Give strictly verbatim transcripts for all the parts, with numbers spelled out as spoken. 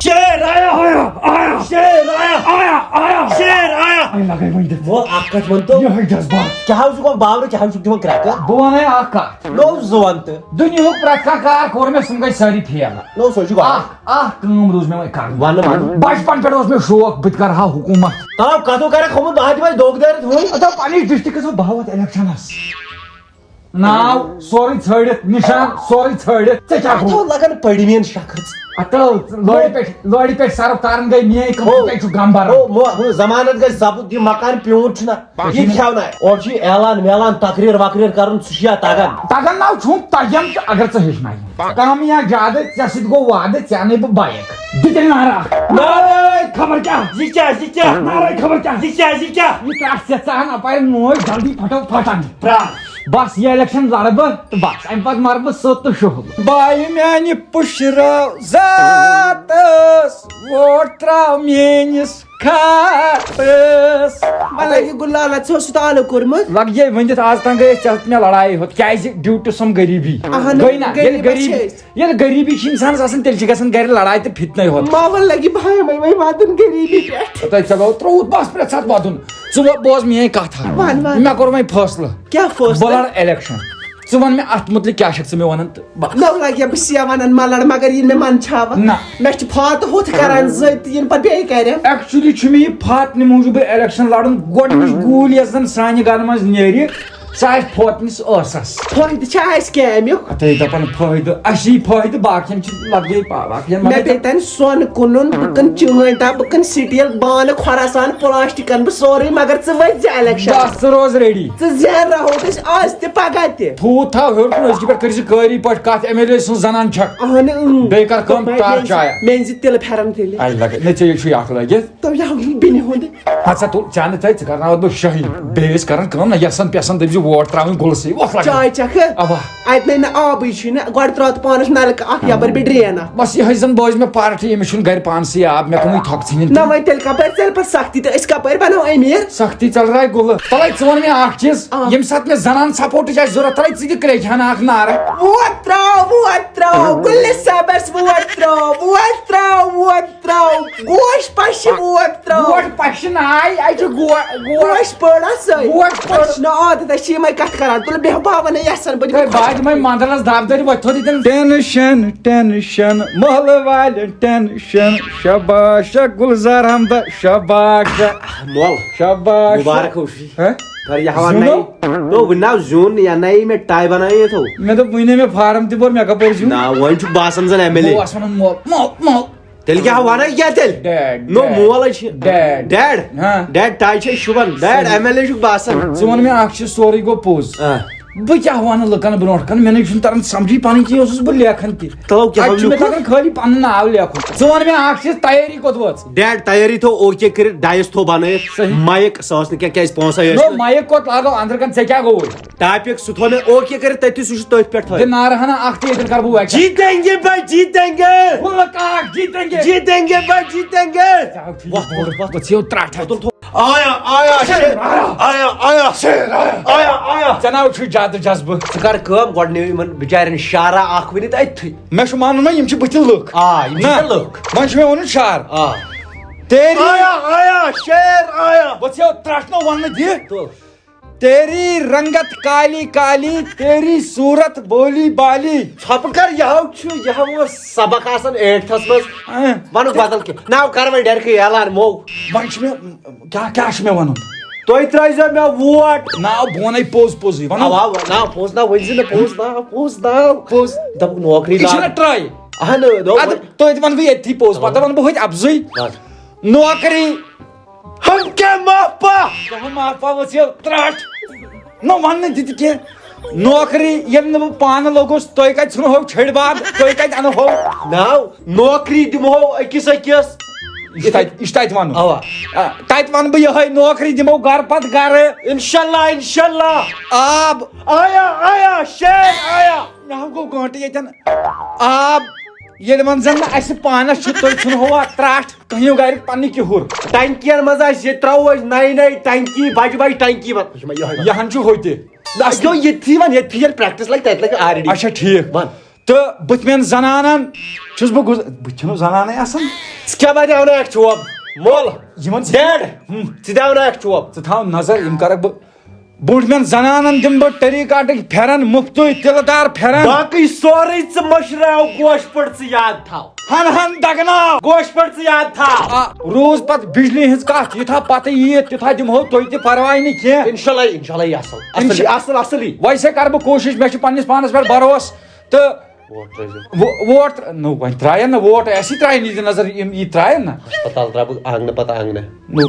شیر آیا، آیا، آیا۔ شیر آیا، آیا، آیا۔ شیر آیا۔ اے لگے وۄنۍ دِتھ۔ وۄنۍ اکھ کتھ ؤنۍ تو۔ یِہوٚے جذبات۔ کیٛاہ حظ چھُکھ وۄنۍ باورٕ، کیٛاہ حظ چھُکھ دِوان کرٛٮ۪کہٕ؟ بہٕ وَنَے اکھ کتھ۔ نوٚو زٕ وَن تہٕ۔ دُنیاہُک پرٛٮ۪تھ کانٛہہ کار کوٚر مےٚ، سُم گٔے سٲری فیل۔ نوٚو سوچُک اکھ۔ اکھ، اکھ کٲم روٗز مےٚ وۄنۍ کرٕنۍ۔ وَنہٕ، وَنہٕ۔ بچپن پٮ۪ٹھ اوس مےٚ شوق، بہٕ تہِ کرٕ ہا حکوٗمت۔ تَو کتھو کرکھ ہُمن دۄہن تہِ وۄنۍ دھوکہٕ دٲرِتھ ہُنٛد۔ دَپ پننِس ڈسٹرکٹس منٛز بہٕ ہاوتھ الیکشنس۔ ناو سورُے ژھٲڑِتھ، نِشان سورُے ژھٲڑِتھ، ژےٚ کیٛاہ گوٚو؟ اتھو لگان پٔڑوِیَن شخص۔ اتھو لورِ پٮ۪ٹھ، لورِ پٮ۪ٹھ سرف تارن گٔے میٲنۍ کٲم، ہو۔ ژٕ کیٛازِ چھُکھ غم بران؟ ہو، مو-، ہو، ضمانت گژھِ ضبط، یہِ مکان پیوٗنت چھُنہ، یہِ کھیٛاونایہِ۔ اورٕ چھُ یہِ اعلان ویلان، تقریر وقریر کرُن، سُہ چھُ یا تگان۔ تگان ناو چھُم تگیم تہٕ اگر ژٕ ہیٚچھناوکھ۔ کم یا زیادٕ، ژےٚ سۭتۍ گوٚو وعدٕ، ژےٚ اَنے بہٕ بایک۔ دِ تیٚلہِ نعرہ اکھ۔ نعرہ خبر کیٛاہ؟ یہِ کیٛاہ، یہِ کیٛاہ؟ نعرہ خبر کیٛاہ؟ یہِ کیٛاہ، یہِ کیٛاہ؟ یہِ کَتھ چھےٚ ژٕ ہن اپارِ نوے جلدی پھٹو پھٹان۔ پرٛار۔ بس یہِ الیکشن لڑٕ بہٕ تہٕ بس، امہِ پتہٕ مرٕ بہٕ سوٚت تہٕ شُہُل۔ بایہِ میانہِ پُشرٲو ذاتس، ووٹ تراو میٲنِس خاتس۔ مطلب یہِ گُلہٕ لالہ، ژےٚ اوسُتھ آلو کوٚرمُت؟ لگ یے ؤنِتھ، آز تام گٔے أسۍ ژےٚ سۭتۍ مےٚ لڑایہِ ہوت۔ کیازِ؟ ڈیوٗ ٹُو سم غریٖبی۔ اہن، گٔے نا؟ ییٚلہِ غریٖبی غریٖبی، چھِ أسۍ۔ ییٚلہِ غریٖبی چھِ انسانس آسان، تیٚلہِ چھِ گژھان گرِ لڑایہِ تہٕ فتنَے ہوت۔ ماحول لگہِ بہامے وۄنۍ واتُن غریٖبی پٮ۪ٹھ۔ تۄہہِ چلو ترٛووُتھ بس پرٛٮ۪تھ ساتہٕ ودُن۔ ژٕ وۄ-، بوز میٲنۍ کتھ اکھ۔ ون، ون۔ مےٚ کوٚر وۄنۍ فٲصلہٕ۔ کیٛاہ فٲصلہٕ؟ بہٕ لڑٕ الیکشن۔ ژٕ ون مےٚ اتھ متعلق کیٛاہ چھکھ ژٕ مےٚ ونان تہٕ بس۔ نو لگہِ بہٕ سیا ونان مہ لڑ، مگر ییٚلہِ مےٚ من چھاوٕ۔ نہ۔ مےٚ چھِ فاتہٕ ہُتھ کران زٔدۍ تہٕ یِنہٕ پتہٕ بیٚیہِ کرن۔ ایکچولی چھُ مےٚ یہِ فاتنہِ موٗجوٗبٕے الیکشن لڑُن۔ گۄڈٕنِچ گوٗلۍ یۄس زن سانہِ گرٕ منٛز نیرِ، سُہ آسہِ فوتنِس ٲسس۔ فٲیدٕ چھا اَسہِ کینٛہہ اَمیُک؟ ہتے دَپان فٲیدٕ، اَسہِ یی فٲیدٕ، باقین چھِ لگ بھگ پا-، باقین مےٚ مگر پیٚیہِ تَنہِ سۄن کٕنُن، بہٕ کٕنہٕ چٲنۍ تام، بہٕ کٕنہٕ سٹیٖل بانہٕ، خۄراسان، پلاسٹِک کٕنہٕ بہٕ سورُے، مگر ژٕ ؤتھۍ زِ الیکشن۔ بس ژٕ روز ریڈی۔ ژٕ زینراہوتھ أسۍ آز تہِ پگاہ تہِ۔ تھوٗ تھاو ہیوٚر کُن، أزکہِ پٮ۪ٹھ کٔرۍ زِ قٲری پٲٹھۍ کتھ، ایم ایل اے سٕنٛز زنان چھکھ۔ اہنہٕ، اۭں۔ بیٚیہِ کر کٲم، تہٕ وۄنۍ ٹارچ مےٚ چایہ۔ مےٚ أنۍ زِ تِلہٕ پھٮ۪رن تیٚلہِ۔ اے لگے، نہ ژےٚ چھُے اکھ لٲگِتھ۔ تو یہِ ہاوُن بیٚنہِ ہُنٛد۔ ہتہٕ سا تُل، چانہٕ تھٲے، ژٕ کرناوتھ بہٕ شٲہی۔ بیٚیہِ ٲسۍ کران کٲم نہ، یژھان پیسان دٔپۍ زِ ووٹ ترٛاوٕنۍ گُلسٕے، وۄتھ لگے۔ چاے چکھٕ؟ اوا۔ اتہِ نے نہٕ آبٕے چھُے نہٕ، گۄڈٕ ترٛاو تہٕ پانس نلکہٕ اکھ، یپٲرۍ بیٚیہِ ڈرین اکھ۔ بس یِہوٚے زن بوزِ مےٚ پارٹی، أمِس چھُنہٕ گرِ پانسٕے آب، مےٚ کُنُے تھۄکھ ژھٕنِن۔ نہ وۄنۍ تیٚلہِ کپٲرۍ، ژےٚ پتہٕ سختی تہٕ أسۍ کپٲرۍ بنو أمیٖر؟ سختی چل رہا ہے گُلہٕ۔ تلے ژٕ وَن مےٚ اکھ چیٖز، آ۔ ییٚمہِ ساتہٕ مےٚ زنان سپورٹٕچ آسہِ ضوٚرتھ، تلے ژٕ تہِ کرٛیکھ ہنا اکھ نعرٕ۔ ووٹ ترٛاو، ووٹ ترٛاو، گُلہٕ صٲبس ووٹ ترٛاو، ووٹ ترٛاو، ووٹ ترٛاو، گوش پشہِ ووٹ ترٛاو۔ گوش پشہِ ناے، اَسہِ چھُ گو-، گوش۔ گوش پٲڑا سٲے۔ گوش پٲڑ۔ نہ عادت، أسۍ چھِ یِمے کتھٕ کران۔ تُلہٕ بیٚہہ، بہٕ ہاوَن نہٕ یژھان، بہٕ ہے، دِمہٕ بہٕ ہاوٕ یِمے مندرس دب دٲرِتھ، وۄتھِ تھوٚد ییٚتٮ۪ن۔ ٹینشن، ٹینشن، محلہٕ والٮ۪ن ٹینشن۔ شاباش، گُلزار احمد، شاباش۔ مول۔ شاباش۔ مبارک ہو۔ ہہ؟ پر یہِ ہاوان زیُن نَے۔ ہو؟ تو وٕنہِ ناو زیُن یا نَے مےٚ ٹاے بناوِتھ ہو۔ مےٚ دوٚپ وٕنہِ مےٚ فارم تہِ بوٚر، مےٚ کپٲرۍ زیُن؟ نہ، وۄنۍ چھُ باسان زن ایم ایل اے۔ بہٕ اوس ونان مول، مول، مول۔ تیٚلہِ کیٛاہ ونان کیٛاہ تیٚلہِ؟ ڈیڈ، نو ڈیڈ۔ مول ہے چھِ۔ ڈیڈ۔ ڈیڈ؟ ہاں۔ ڈیڈ ٹاے چھے شوٗبان۔ ڈیڈ صحیح۔ ایم ایل اے چھُکھ باسان۔ ژٕ وَن مےٚ اکھ چیٖز، سورُے گوٚو پوٚز۔ آ۔ بہٕ کیٛاہ وَنہٕ لُکن برونٛٹھ کَنہِ؟ مےٚ نَے چھُنہٕ تَران سَمجھٕے پَنٕنۍ کِنۍ، اوسُس بہٕ لیکھان تہِ۔ تَلو کیٛاہ اَتہِ چھُ مےٚ لیوٚکھُتھ؟ تَران خٲلی پَنُن ناو لیکھُن۔ ژٕ وَن مےٚ اَکھ چیٖز، تیٲری کوٚت وٲژ؟ ڈیڈ، تیٲری تھٲو اوکے کٔرِتھ، ڈایِس تھوٚو بَنٲیِتھ، صحیح۔ مایِک، سۄ ٲس نہٕ کینٛہہ، کیٛازِ پونٛسَے ٲسۍ نو، نہٕ۔ مایِک کوٚت لاگو أنٛدرٕ کَنہِ، ژےٚ کیٛاہ گوٚوُے؟ ٹاپِک سُہ تھوٚو مےٚ اوکے کٔرِتھ، تٔتی سُہ چھُ تٔتھۍ پٮ۪ٹھ تھٲوِتھ۔ دِ نعرٕ ہنا اَکھ تہِ، ییٚتٮ۪ن کَرٕ بہٕ ویکیٹ۔ جیتیں گے بھائی، جیتیں گے۔ وَلہٕ کاک، جیتیں گے۔ جیتیں گے بھائی، جیتیں گے۔ ژےٚ ہاو چھُ یہِ وَتھ، بوٚڑ، وَتھ، وَتھ۔ بہٕ ژھیوٚو ترٛٹھ۔ عطل تھوٚو۔ آیا، آیا، شیر، آیا، آیا، آیا، شیر، آیا، آیا، آیا۔ ژےٚ ناو چھُے زیادٕ جذبہٕ۔ ژٕ کر کٲم، گۄڈٕ نِیِو یِمن بِچارٮ۪ن شعرا اکھ ؤنِتھ أتھٕے۔ مےٚ چھُ مانُن وۄنۍ یِم چھِ بٕتھِ لُکھ۔ آ، یِم چھِ نہ، لُکھ۔ وۄنۍ چھُ مےٚ وَنُن شعر۔ آ۔ تیری آیا، آیا، شیر آیا۔ بہٕ ژھیوٚو ترٛٹھ نہ وَننہٕ دِ۔ تُل۔ تیری رنگت کالی کالی، تیری صورت بولی بالی۔ ژھۄپہٕ کر، یہِ ہاو چھُ، یہِ ہاو اوس سبق آسان ٲٹھتھس منٛز۔ اۭں۔ وَنُکھ بدل کینٛہہ۔ ناو کر وۄنۍ ڈیرکھٕے اعلان مو۔ وۄنۍ چھُ مےٚ، کیٛاہ، کیٛاہ چھُ مےٚ وَنُن؟ تُہۍ ترٛٲیزیو مےٚ ووٹ۔ ناو بہٕ وَنَے پوٚز پوٚزٕے، وَنو۔ اَوا، اَوا، ناو پوٚز، ناو ؤنۍ زِ نہٕ پوٚز، ناو پوٚز، ناو۔ پوٚز۔ دَپُکھ نوکری یہِ چھُنہ دار۔ ٹرٛاے۔ اَہَن، نو اَدٕ وۄنۍ۔ توتہِ وَنہٕ بہٕ ییٚتھی پوٚز، پَتہٕ وَنہٕ بہٕ ہوٚتہِ اَپزُے۔ بَس۔ نوکری۔ ہم کیا مافا؟ کیٛاہ مافا ؤژھِو ترٛٹھ؟ نہ وَننہٕ دِتہِ کینٛہہ۔ نوکری ییٚلہِ نہٕ بہٕ پانہٕ لوٚگُس، تُہۍ کَتہِ ژھٕنہو چھٔڑۍ باد؟ تُہۍ کَتہِ اَنہو؟ ناو، نوکری دِمہو أکِس أکِس۔ یہِ چھُ تَتہِ، یہِ چھُ تَتہِ وَنُن۔ اَوا۔ آ، تَتہِ وَنہٕ بہٕ یِہوٚے، نوکری دِمو گَرٕ پَتہٕ گَرٕ۔ اِنشاءاللہ، اِنشاءاللہ۔ آب۔ آیا، آیا، شیر آیا۔ مےٚ ہا گوٚو گٲنٛٹہٕ ییٚتٮ۪ن۔ آب۔ ییٚلہِ وۄنۍ زَن نہٕ اَسہِ پانَس چھُ، تُہۍ ژھٕنہو اَتھ ترٛٹھ۔ کٔہِو گَرِ پننہِ کِہُر۔ ٹنکین منٛز آسہِ یہِ ترٛاوو أسۍ نَیہِ نَیہِ ٹنکی، بجہِ بجہِ ٹنکی وَن۔ یہِ ہن چھُ ہوٚتہِ۔ نہ، یہِ ییٚتھی وَن، ییٚتھی ییٚلہِ پریکٹس لگہِ، تَتہِ لگہِ already۔ اچھا، ٹھیٖک۔ وَن۔ تہٕ بٕتھمٮ۪ن زنانن چھُس بہٕ گُز-، بہٕ تہِ چھُنہٕ زنانٕے آسان۔ ژٕ کیٛاہ بناونہٕ اکھ چوب؟ مول۔ یِمن ژٕ ڈیڈ۔ ہم۔ ژٕ دیاونہٕ اکھ چوب۔ ژٕ تھاو نظر، یِم کرکھ بہٕ بوٗنٛٹھمٮ۪ن زنانن دِمہٕ بہٕ ٹیری کاٹٕکۍ پھٮ۪رن، مُفتٕے تِلہٕ دار پھٮ۪رن۔ باقٕے سورُے ژٕ مٔشراو، گوش پٲٹھۍ ژٕ یاد تھاو۔ ہن ہن دگناو۔ گوش پٲٹھۍ ژٕ یاد تھاو۔ آ، روٗز پتہٕ بجلی ہٕنٛز کتھ، یُتھا پتہٕ ییہِ، تیُتھا دِمہو تُہۍ تہِ، پرواے نہٕ کینٛہہ۔ انشاءاللہ، انشاءاللہ یی اصل۔ اصل انشاء-، یی، اصل، اصل یی۔ ویسے کرٕ بہٕ کوٗشش، مےٚ چھُ پننِس پانس پٮ۪ٹھ بھروسہٕ۔ تہٕ ووٹ ترٲیزیو۔ وو-، ووٹ تر-، نو، وۄنۍ ترٛایَن نہ ووٹ، اَسی ترٛایَن یہِ نظر، یِم یی ترٛایَن نہ۔ ہسپتال ترٛاو بہٕ آنٛگنہٕ پتہٕ آنٛگنہٕ۔ نو،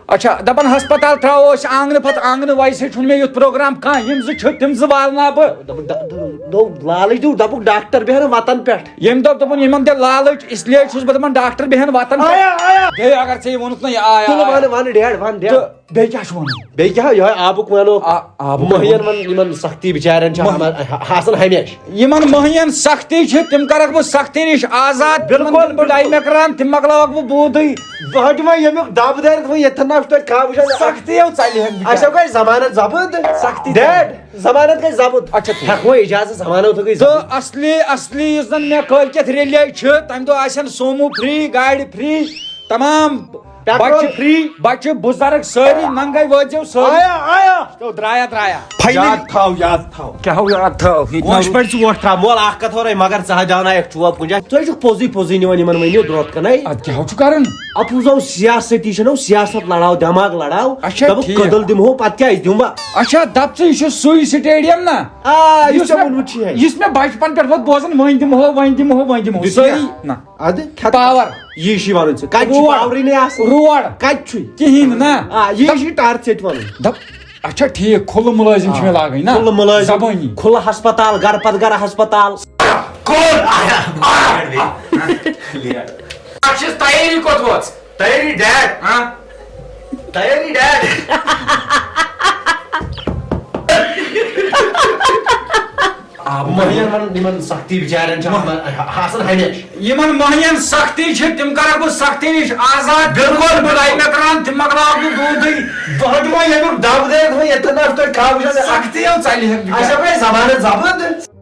اچھا، دَپان ہسپتال ترٛاوو أسۍ آنٛگنہٕ پتہٕ آنٛگنہٕ، ویسے چھُنہٕ مےٚ یُتھ پروگرام کانٛہہ، یِم زٕ چھِ، تِم زٕ والناو بہٕ۔ دوٚپُن، ڈا-، دوٚپُن، نو، لالٕچ دیُت، دوٚپُکھ ڈاکٹر بیٚہن وطن پٮ۪ٹھ۔ ییٚمۍ دوٚپ، دوٚپُن، یِمن دِ لالٕچ، اس لیے چھُس بہٕ دَپان ڈاکٹر بیٚہن وطن پٮ۪ٹھ۔ آیا، آیا۔ بیٚیہِ اگر ژےٚ یہِ ووٚنُتھ نہ، یہِ آیا، تُلہٕ آیا۔ وَنہٕ، وَنہٕ ڈیڈ، وَن ڈیڈ۔ تہٕ بیٚیہِ کیٛاہ چھُ وَنُن؟ بیٚیہِ کیٛاہ، یِہوٚے آبُک وَنو۔ آ، آبُک مٔہیَن وَنو۔ وَن، یِمَن سختی بِچارٮ۪ن چھِ مٔہ-، آمہ-، آسان ہمیشہِ۔ یِمَن مٔہیَن سختی چھِ، تِم کَرَکھ بہٕ سختی نِش آزاد۔ بِلکُل، تِمَن دِمہٕ بہٕ بِلکُل۔ ڈاے مَکران، تِم مۄکلاوَکھ بہٕ بودٕے۔ بہٕ ہَٹہِ وۄنۍ ییٚمیُک دَب دٲرِتھ، وۄنۍ ییٚتٮ۪ن نہ چھُ تۄہہِ کانٛہہ وٕچھان۔ سختی یو ژَلہِ ہَن بِچارِ۔ اَسہِ ہَو گٔے ضمانت ضبط۔ سختی ڈیڈ، ضمانت گٔے ضبط۔ اچھا، ٹھیٖک۔ ہٮ۪کہٕ وۄنۍ اجازت، ضمانت گٔے ضبط۔ تہٕ اصلی، اصلی یُس زَن مےٚ کٲلۍکٮ۪تھ ریلی چھِ، تَمہِ دۄہ آسَن سومو free، گاڑِ free۔ تمام پیٹرول بچہِ، free۔ بچہِ بُزرگ سٲری ننگے وٲتۍزیو سٲری۔ آیا، آیا۔ تو درٛایا، درٛایا۔ Finally۔ یاد تھاو، یاد تھاو۔ کیٛاہ ہو یاد تھاو؟ یہِ گوش پٲٹھۍ ژٕ وۄٹھ ترٛاو۔ مول، اکھ کتھ ورٲے، مگر ژٕ ہا دیاونایکھ چوب کُنہِ جایہِ۔ ژٕ ہے چھُکھ پوٚزُے پوٚزُے نِوان یِمن ؤنِو درٛوتھ کنَے۔ ادٕ کیٛاہ ہو چھُ کران؟ اپُز او سیاستی چھِنو، سیاست لڑاو، دٮ۪ماغ لڑاو۔ اچھا، دَپُکھ ٹھیٖک۔ کٔدٕل دِمہو، پتہٕ کیٛاہ، أسۍ دِموا؟ اچھا، دپ ژٕ، یہِ چھُ سُے stadium نا؟ آ، یُس یُس ژےٚ مےٚ، ووٚنمُت چھُے۔ یُس مےٚ بچپن پٮ۪ٹھ ووت بوزان، وۄنۍ دِمہو، وۄنۍ دِمہو، وۄنۍ دِمہو۔ دِتُے سٲری نا۔ نہ۔ ادٕ کھٮ۪تہٕ power۔ یی چھُے وَنُن ژےٚ۔ کَتہِ چھُ روڈ۔ Powerٕے نہٕ آسان؟ روڈ۔ کَتہِ چھُے؟ کِہیٖنۍ نہ۔ آ، یی دَپ-، چھُے ٹارٕژ ژےٚ تہِ وَنُن۔ دَپ، اچھا ٹھیٖک، کھُلہٕ مُلٲزِم چھُ مےٚ لاگٕنۍ نہ؟ کھُلہٕ مُلٲزِم، زبٲنی۔ کھُلہٕ ہسپتال، گرٕ پتہٕ گرٕ ہسپتال۔ کوٚر؟ آیا، آیا۔ اَتھ چھِ تیٲری کوٚت وٲژ؟ تیٲری ڈیڈ۔ ہاں؟ تیٲری ڈیڈ۔ آ، مٔہیَن وَن، یِمَن سختی بِچارٮ۪ن چھِ آسان ہمیشہِ۔ یِمَن مٔہیَن سختی چھِ، تِم کَرَکھ بہٕ سختی نِش آزاد۔ بِلکُل، بِلکُل۔ بہٕ لَگہِ مےٚ کَران، تِم مۄکلاوَکھ بہٕ دوٗدٕے۔ بہٕ ہَٹہٕ وۄنۍ ییٚمیُک دَب دٲرِتھ، وۄنۍ ییٚتٮ۪ن نہ چھُ تۄہہِ کانٛہہ وٕچھان۔ سختی یو ژَلہِ ہا بِچارِ۔ اَسہِ ہا گٔے ضمانت ضبط۔